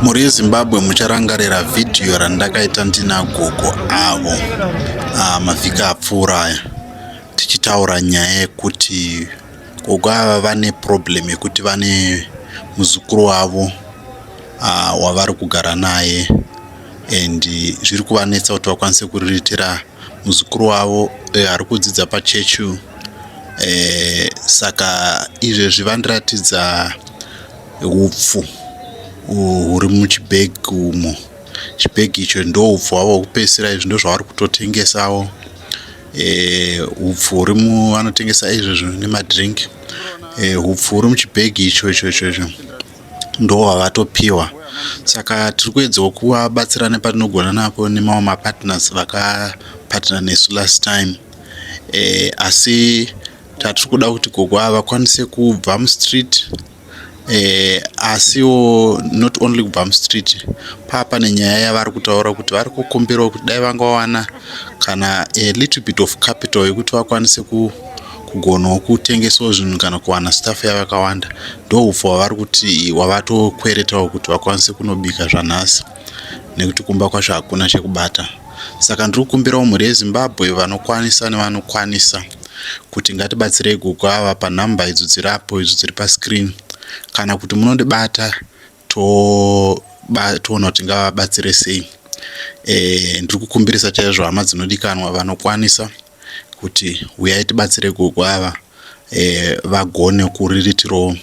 Mhuri yeZimbabwe mucharangarira vhidhiyo randakaita ndina gogo avo mavhiki apfuura aya tichitaura nyaya yekuti gogo ava vane problem yekuti vane muzukuru wavo wavari kugara naye and zviri kuvanetsa kuti vakwanise kuriritira muzukuru wavo ari kudzidza pachechi saka izvezvi vandiratidza Hupfu huri muchibhegi umo. Chibhegi icho ndohupfu hwavo hwekupedzisira izvi ndozvavari kutotengesawo. Hupfu hurimo vanotengesa izvo nemadhiringi. Hupfu huri muchibhegi icho icho icho icho ndohwavatopiwa. Saka tiri kuedzawo kuvabatsira nepatinogona napo nemamwe mapartners vakapartner nesu last time. Asi Tatiri kuda kuti gogo ava vakwanise kubva mustreet asiwo not only kubva mustreet paa pane nyaya yavari kutaura kuti vari kukumbirawo kuti dai vanga vawana kana a little bit of capital yekuti vakwanise kugonawo kutengesawo zvinhu kana kuwana staff yavo yakawanda ndohupfu hwavari kuti hwavatokweretawo kuti vakwanise kunobika zvanhasi nekuti kumba kwacho hakuna chekubata. Saka ndiri kukumbirawo mhuri yeZimbabwe vanokwanisa nevanokwanisa kuti ngatibatsirei gogo ava panhamba idzo dziri apo idzo dziri pascreen kana kuti munondibata toona kuti ngavabatsire sei. Ndiri kukumbirisa chaizvo hama dzinodikanwa vanokwanisa kuti huyai tibatsire gogo ava vagone kuriritirawo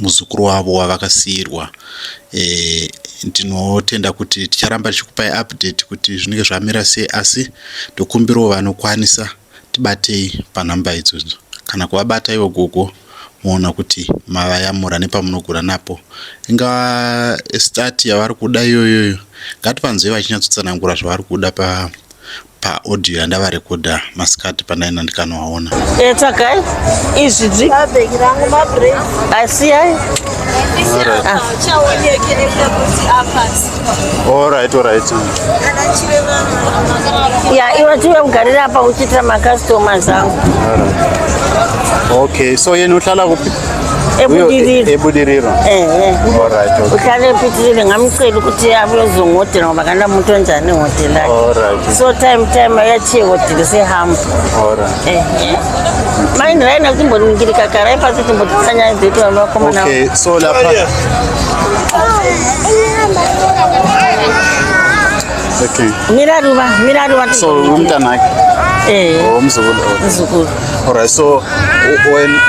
muzukuru wavo wavakasiirwa. Ndinotenda kuti ticharamba tichikupai update kuti zvinenge zvamira sei asi ndokumbirawo vanokwanisa tibatei panhamba idzodzo kana kuvabata ivo gogo moona kuti mavayamura nepamunogona napo. Ingava start yavari kuda iyoyoyo ngativanzwei vachinyatsotsanangura zvavari kuda pa paaudio yandavarekodha masikati pandaenda ndikanovaona. Tsvagai izvi dzi Bhegi rangu mabreak. asiyai. Chaoneke nekuda kuti apasi. Alright, alright. Ya iwe tiwe kugarira apa uchiitira macustomers angu. Okay, so yena uhlala kuphi? Ebudiriro. Ebudiriro. Ehe. Alright, okay. Uhlale epitirire ngamcela ukuthi abuye uzongihodela ngoba kanamuntu onjani ehodela. Alright. So time time ayachiye hodile sehamba. Alright. Ehe. Mai ndiraina timboningirika karai pasi timbotisa nyaya dzedu vamakomana. Okay, so lapha Okay. Mira ruva, mira ruva. So umntanakhe? Eh. Oh, mzukuru. Mzukuru. Alright, so when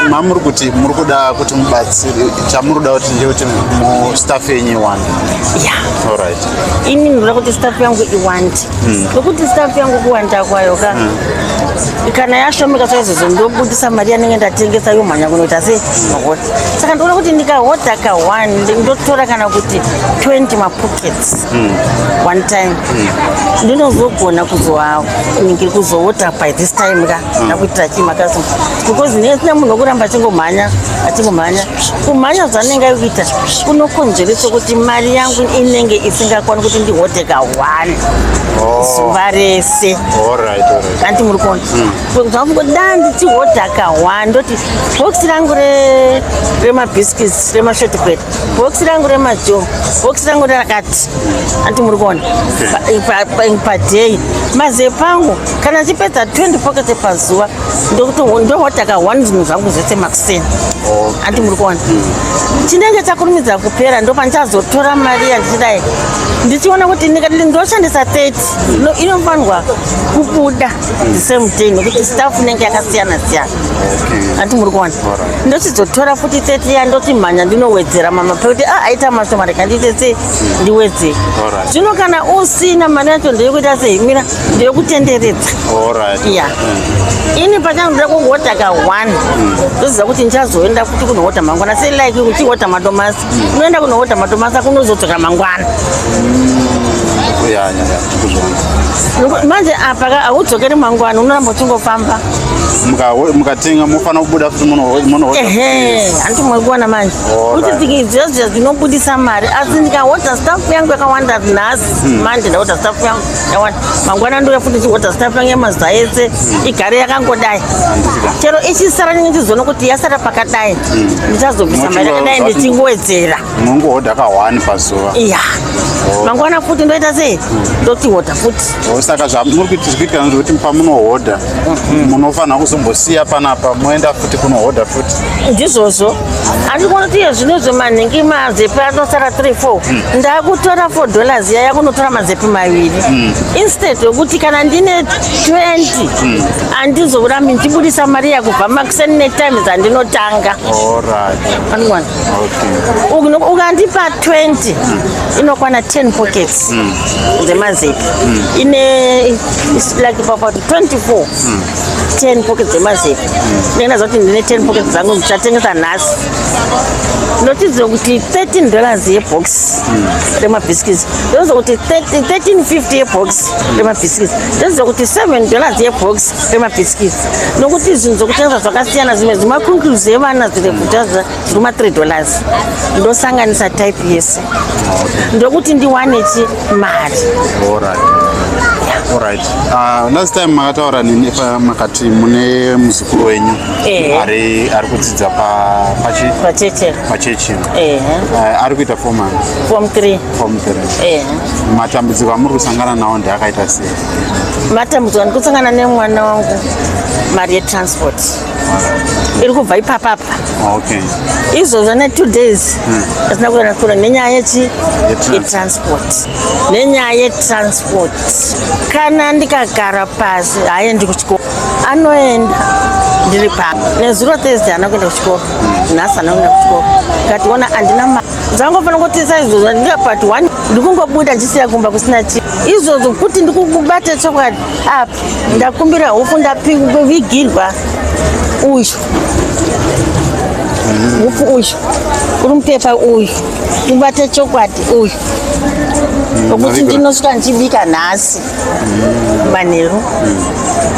mamuri kuti muri kuda kuti mubatsire chamuri kuda kuti ndechekuti mu staff yenyu iwande. Yeah. Alright. Ini ndinoda kuti staff yangu iwande. Nokuti staff yangu kuwanda kwayo ka. Kana yashomeka saizvozvo ndobudisa mari yanenge ndatengesa yomhanya kunoita sei mahodha. Saka ndinoona kuti ndikahodha ka one ndotora kana kuti 20 mapockets one time. Ndinozogona kuzoa kuzohodha by this time ka ndakuitira chii makasoma because ndine munhu wekuramba achingomhanya achingomhanya kumhanya zvanenge akuita kunokonzeresa kuti mari yangu inenge isingakwani kuti ndihodhe ka one zuva rese. Alright, alright. Anti muri kuona zvafungo da ndichihodha ka one ndoti bhokisi rangu remabiscuits remashortbread, bhokisi rangu remajo, bhokisi rangu rakati, anti muri kuona paday mazepa angu kana ndichipedza 20 pockets pazuva ndohodha ka one zvinhu zvangu zvese makuseni, anti muri kuona chinenge chakurumidza kupera ndopandichazotora mari yandichidai ndichiona kuti ndoshandisa 30 inofanirwa kubuda the same day nekuti staff inenge yakasiyana siyana, anti muri kuona ndochizotora futi 30 ya ndoti mhanya ndinowedzera mama pekuti a aita mashoma rega ndiite sei ndiwedzere. Zvino kana usina mari yacho ndeyekuita sei mira ndeyekutenderedza. Ya ini pachangu ndoda kungohodha ka one ndoziva kuti ndichazoenda futi kunohodha mangwana sei like uchihodha madomasi unoenda kunohodha madomasi akunozodzoka mangwana. Yeah. Kuzviona. Manje apa ka haudzokeri mangwana unoramba uchingofamba. Mukatenga mufanira kubuda futi munohodha. Ehe, handiti muri kuona manje kuti zviya zvinobudisa mari, asi ndikahodha stuff yangu yakawanda nhasi, manje ndahodha stuff yangu yakawanda, mangwana ndouya futi ndichihodha stuff yangu yemazuva ese, igare yakangodai. Chero ichisara, ndinge ndichizoona kuti yasara pakadai, ndichazobvisa mari yakadai ndichingowedzera. Munongohodha ka1 pazuva? Iya, mangwana futi ndoita sei? Ndotihodha futi. Oh, saka zvamuri kuiti zvikuitika ndezvekuti pamunohodha munofanira kuzombosiya panapa, moenda futi kunohodha futi. Ndizvozvo. Handikuona kuti iye zvino izvo manhingi mazepi anosara 3 4, ndakutora $4 yaya kunotora mazepi maviri, instead yokuti kana ndine 20 handizorambi ndichibudisa mari yakubva makuseni netime dzandinotanga. Andikuona. Ukandipa 20 inokwana 10 pockets dzemazepi, ine it's like about 24, 10 pockets dzemazepi. Ndinenge ndaziva kuti ndine 10 pockets dzangu ndichatengesa nhasi. Ndotiziva kuti $13 yebox remabhisikisi, ndoziva kuti 13.50 yebox remabhisikisi, ndoziva kuti $7 yebox remabhisikisi, nokuti zvinhu zvokutengesa zvakasiyana. Zvimwe zvimaconclus evana zvirevuta zviri kuma $3. Ndosanganisa type yese ndokuti ndiwane chi mari. Alright. Last time makataura neni makati mune muzukuru wenyu ari kudzidza pachi pacheche. Pachechi. Ehe. Ari kuita form one? Form 3. Form 3. Ehe. Matambudziko amuri kusangana nawo ndeakaita sei? Matambudziko andikusangana nemwana wangu, mari yetransport iri kubva ipapapa. Izvozvo ne2 days asina kuenda kura nenyaya yechi yetransport, nenyaya yetransport. Kana ndikagara pasi, haaendi kuchikoro. Anoenda ndiri pa nezuro Thursday haana kuenda kuchikoro, nhasi haana kuenda kuchikoro. Kationa handina mari, dzangofanira kuti saizvozvo ndingapati one, ndikungobuda ndichisiya kumba kusina chi izvozvo kuti ndikubate chokwadi. Apa ndakumbira hufu, ndavigirwa uyu hufu uyu uri mupepa uyu, ubate chokwadi uyu nokuti ndinosvika ndichibika nhasi manheru.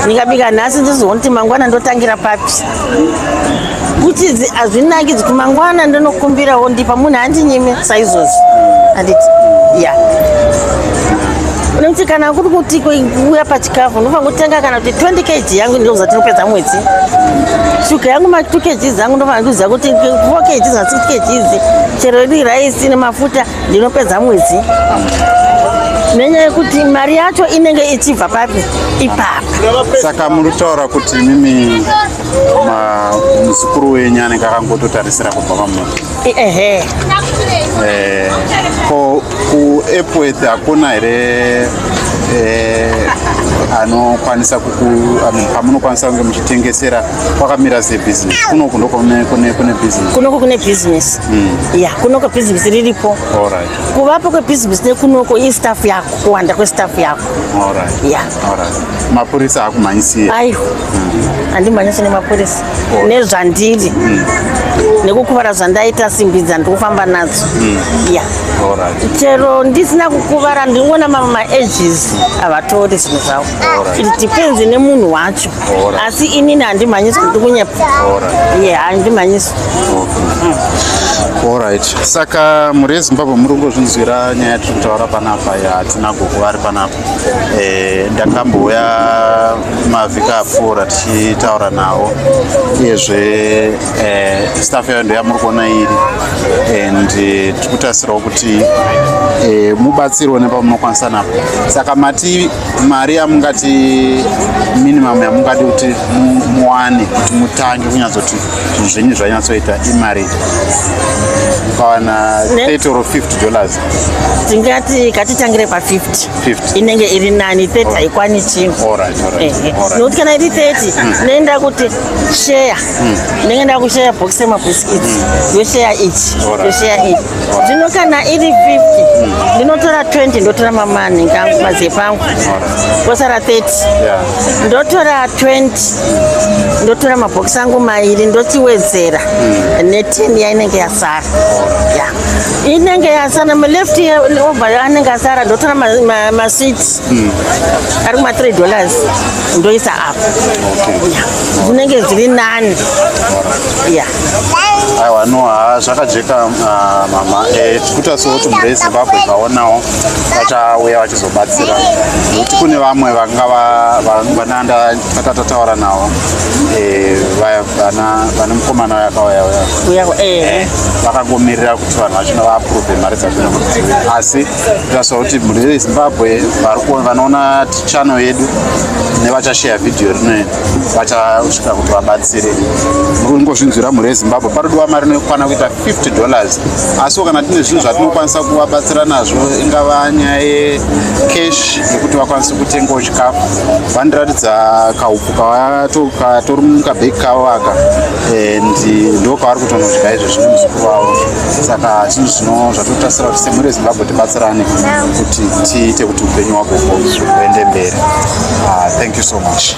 Ndikabika nhasi, ndizoona kuti mangwana ndotangira papi, kuti hazvinakidzi kuti mangwana ndinokumbirawo ndipa munhu handinyime saizvozvo, handiti? Ya, nekuti kana kuri kuti kuuya pachikafu, ndinofanira kutenga kana kuti 20 kg yangu, ndinoziva tinopedza mwedzi. Shuga yangu ma 2 kg zangu, ndofanira kuziva kuti 4 kg na 6 kg, chero iri raisi nemafuta, ndinopedza mwedzi, nenyaya yekuti mari yacho inenge ichibva papi ipapa. Saka muri kutaura kuti mimi muzukuru wenyu anenge akangototarisira kubva pamuri? Ehe. Ko kuEpworth hakuna here anokwanisa kuku, I mean, pamunokwanisa kunge muchitengesera? Kwakamira sei business kunoku? Ndokune kune business? Kunoko kune business, ya, kunoko business riripo. Kuvapo kwebusiness nekunoko istaff yako, kuwanda kwestaff yako. Ya. Alright. Mapurisa akumhanyisiye? Aiwa, handimhanyisi nemapurisa nezvandiri nekukuvara zvandaita, simbi dzandikufamba nadzo, ya. Chero ndisina kukuvara, ndingoona mamwe maages havatori zvinhu zvavo. It depends nemunhu wacho. Asi inini handimhanyisi, kuti kunyepa. Ye, handimhanyisi. Alright. Saka mhuri yeZimbabwe, muri kungozvinzwira nyaya yatiri kutaura panapa yatina gogo vari panapa. Ndakambouya mavhiki apfuura tichitaura navo. Uyezve staff yayo ndoyamuri kuona iri, and tiri kutarisirawo kuti mubatsirwe nepamunokwanisa napo. Saka mati mari yamungati minimum yamungadi kuti muwane kuti mutange kunyatsoti zvinhu zvenyu zvanyatsoita imari ukawana $30 or $50? Tingati ngatitangire pa50. 50. Inenge iri nani, 30 haikwani chinhu. Ehe. Nokuti kana iri 30, ndinoenda kuti share, ndinenge ndakushare box remabhisikiti, ndoshare ichi, ndoshare ichi. Zvino kana iri 50, ndinotora 20, ndotora mamanhingi angu, mazepa angu, because Pasara 30. Ndotora 20, ndotora mabhokisi angu mairi, ndochiwedzera ne10 yainenge yasara. Ya, inenge yasara, maleft over anenge asara, ndotora masweets ari kuma $3, ndoisa apo. Ya, dzinenge dziri nani, ya. Aiwa, no, ha, zvakajeka, mama. Tikutarisa kuti mhuri yeZimbabwe vaonawo vachauya vachizobatsira, nekuti kune vamwe vanga vananda tatataura navo, vana vane mukomana yakauya uya. Uya, eh. Vakangomirira kuti vanhu vachino vaapprove mari dzachona kuti dziuye. Asi kutarisa kuti mhuri yeZimbabwe vanoona channel yedu nevachasheya vhidhiyo rino vachasvika kuti vabatsire. Muri kungozvinzwira, mhuri yeZimbabwe, parodiwa mari inokwana kuita $50. Asiwo kana tine zvinhu zvatinokwanisa kuvabatsira nazvo, ingava nyaya yecash yekuti vakwanise kutengawo chikafu. Vandiratidza kaupfu katori mukabhegi kavo aka, and ndo kavari kutonodya izvo zvine muzukuru wavo. Saka zvinhu zvino zvatotasira kuti semhuri yeZimbabwe tibatsirane kuti tiite kuti upenyu hwagogo huende mberi. Thank you so much.